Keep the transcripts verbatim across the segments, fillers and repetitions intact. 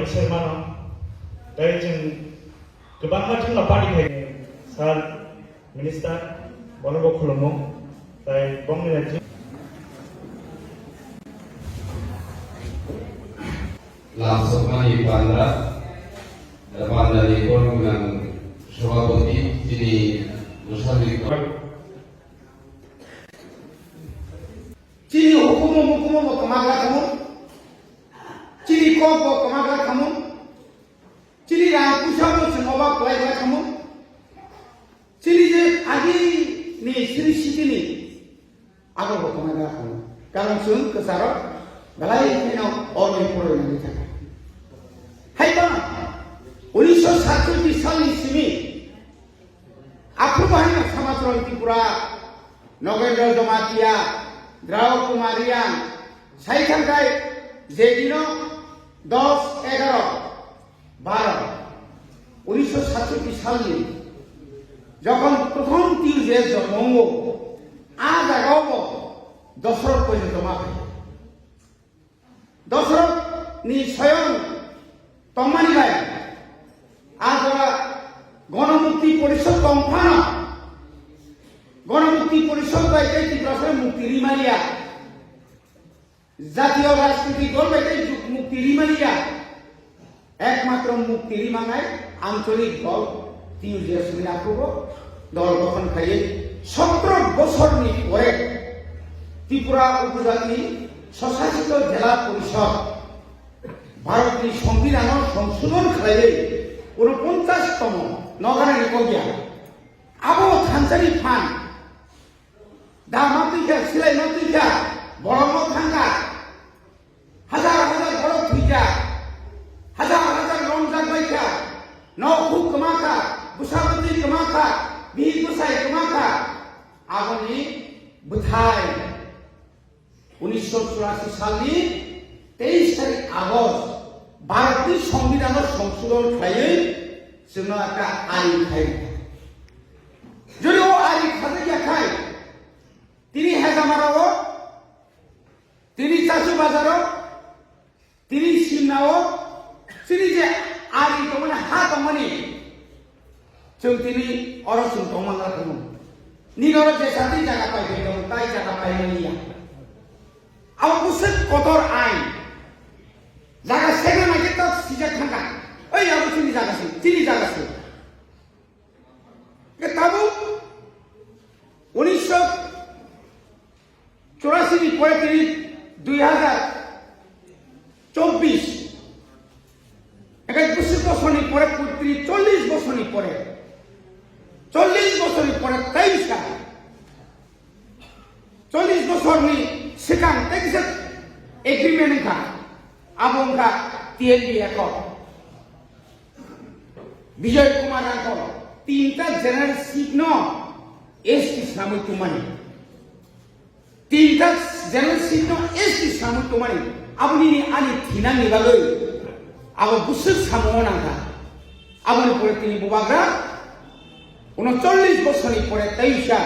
Chairman-o, tei chwng kwbangma thwngno party khai, Sir Minister, bono bo khulumo, tei bongni Lamsokmani panda, pandani borok gwnang sobhapoti chini mwsarni. Chini hukumu mukumu bo kwma gra khamu, chini kok bo kwma gra khamu, chini rang puisa bo chwng oba kwlai gra khamu, chini je agi ni chini siti ni Abo bo kwmajak hwnwi. Karon chwng kwcharo belai kheno orni poroi nangwi thangkha. Haiba unisho satchojji salni simi aphuru bo haino Samachron Tripura, Nogendra Jamatia, Drao Kumar Reang sai thangkhai je dino dos egaro baro, unisho satchojji salni jokhon prothom T U J S jonmo wngo, a jagao bo Dosrot poito joma phai. Dosrot ni soyong tongmani bai a jora Gonomukti Porishod tong phano Gonomukti Porishod bai tei Tiprasarok mukti rimaliya. Jatiyo rajnitik dol bai tei juk mukti rimani ya. Ekmatro mukti rimanai ancholik dol T U J S ni aphubo dol gothon khaiwi sotro bosorni pore Tripura Upojati Swsasito Jela Porishod Bharatni Songbidanno songsodhon khlaiwi unoponchas tomo noganani kok ya. Abo thansani phan. Da ma twi kha, silai ma twi kha, borok no thang kha. Hazar hazar borok thwi kha. Hazar hazar romjak bai kha. Nok huk kwma kha, bwsa bwtwi kwma kha, bihik bwsai kwma kha. Aboni bwthai unisho churasi salni teis tarik August Bharatni Songbidanno songsodhon khlaiwi chwngno ekta ain khai rwkha. Jodi o ari khajak ya khai, tini Hejamarao, tini Chachu Bazaro, tini Simnao, chini je ari tongmani ha tongmani, chwng tini oro chwng tongmani rwkha. Nini oro je sati jaga pai pai tongo, tai jaga pai mani ya. Abo bwswk kotor ain. Jaga segna naikhe tok sijak thangkha. Oi abo chini jaga se, chini jaga se. Ke tabuk unisho churasi ni pore tini dui hazar chobbish, ekai bwswk bosorni pore tini chollish bosorni pore, chollish bosorni pore teisa, chollish bosorni swkang teisa agreement wngkha, abo wngkha T N B Accord. Bijoy Kumar Rangkhol tinta general seat no S T swnamwi tongmani. Tinta general seat no S T swnamwi tongmani. Aboni ni ani thinangni bagwi abo bwswk samungo nangkha. Aboni pore tini bubagra uno chollish bosorni pore teisa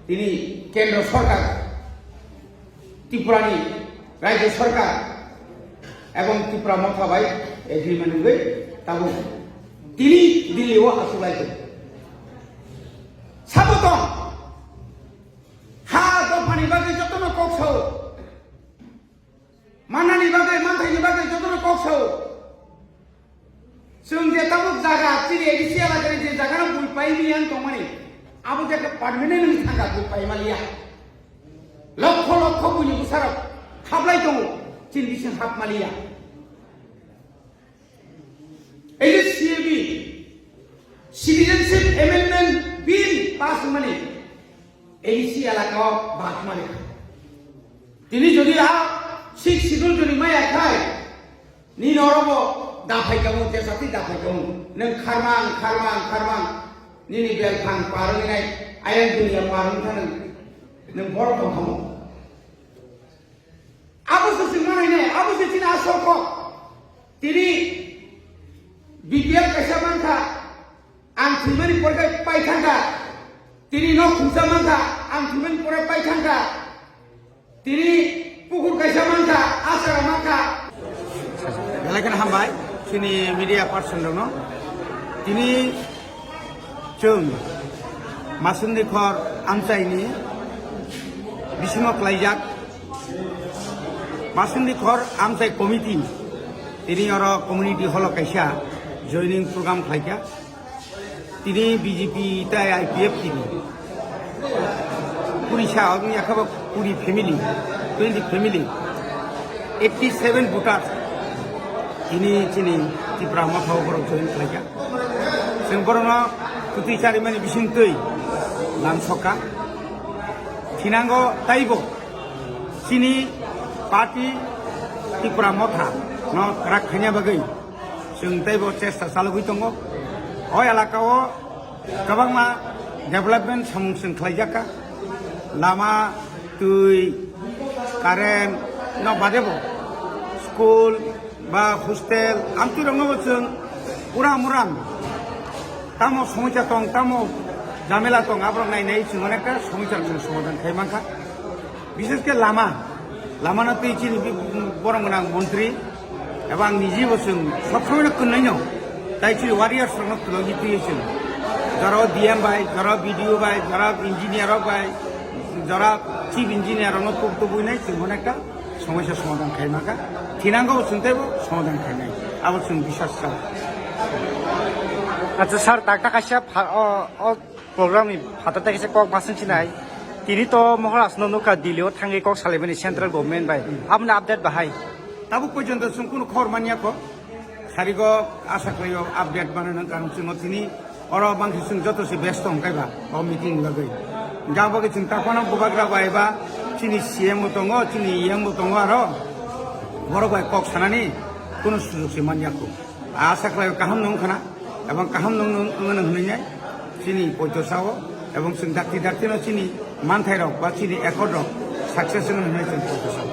Tini Kendro Sorkar, Tripurani Rajya Sorkar ebong Tripura Motha bai agreement wngwi tabuk tini Delhi o achuk lai tongo. Sabo tong ha dophani bagwi jotono kok sao. Manani bagwi, manthaini bagwi jotono kok sao. Chwng je tabuk jaga, chini A D C elakani je jagano bui pai miyang tongmani, abo je permanent wngwi thangkha, bui pai maliya. Lokho lokho buini bwsarok hablai tongo, chini bising hap maliya. Ei je C A B, Citizenship Amendment Bill pass wngmani, A D C elaka o bak mani. Tini jodi a Sixth Schedule jodi maya khai, nini oro bo daphai kamo, jesa twi daphai kamo. Nwng kharmang, kharmang, kharmang, nini belphang par wngwi nai, ayang dunia par wngkha nwng, nwng borok tong kamo. Abo se chwng manai nai, abo se chini asol kok. Tini B P L kaisa mankha, ang thwimani pore khe pai thangkha. Tini nok khungsa mankha, ang thwimani pore pai thangkha. Tini pukur kaisa mankha, asara mankha. Belai kheno hambai chini media person rokno. Tini chwng Masundwi Khor amchaini bisingo khlaijak Masundwi Khor amchai committee tini oro community hall o kaisa joining program khlaikha. Tini B J P tai I P F T ni. Puri sa, aboni yakha bo puri family, twenty family, eighty seven voters. Tini chini Tipra Motha o borok join khlaikha. Chwng borokno kwtwi charimani bisingtwi lam sokha. Thinango taibo chini party Tipra Motha no kwrak khaina bagwi chwng teibo chesta chalogwi tongo. O elaka o kwbangma development samung chwng khlaijak kha. Lama, twi, current no bade bo school ba hostel amtwi rokno bo chwng uram uram tamo somosya tong, tamo jamela tong, aborok nai nai chwng onek ta somosya chwng somadhan khai mankha. Bishesh khe lama, lama no twi chini bi-, borok gwnang montri, eba ang niji bo chwng sob somoi no kwrwino, tai chini warriors rok no twlogwi twi chwng, jora D M bai, jora B D O bai, jora engineer rok bai, jora chief engineer rok no tuk tubui nai chwng onek ta somosya somadhan khai mankha, thinango bo chwng teibo somadhan khainai, abo chwng biswas chao. Acha sir, takta kaisa pha-, o, o program ni phatar ta kaisa kok masing sinai. Tini to Mohor Asno nukha Delhi o thangwi kok salaimani central government bai. Aboni update bahai. Tabuk porjonto chwng kunu khobor manya kho. Sarigo asa khlaio update manwi nang, karon chwng tini oro bangsi chwng joto se besto hwnkhe ba o meeting ni bagwi. Jang bagwi chwng takhwano bubagra bai ba chini C M bo tongo, chini E M bo tongo aro borok bai kok sanani kunu sujok se manya kho. Asa khlaio kaham nung khana ebong kaham nung nung nung hwnwi nai chini poito sao ebong chwng dakti dakti no chini manthai rok ba chini accord rok success wngwi hwnwi chwng poito sao.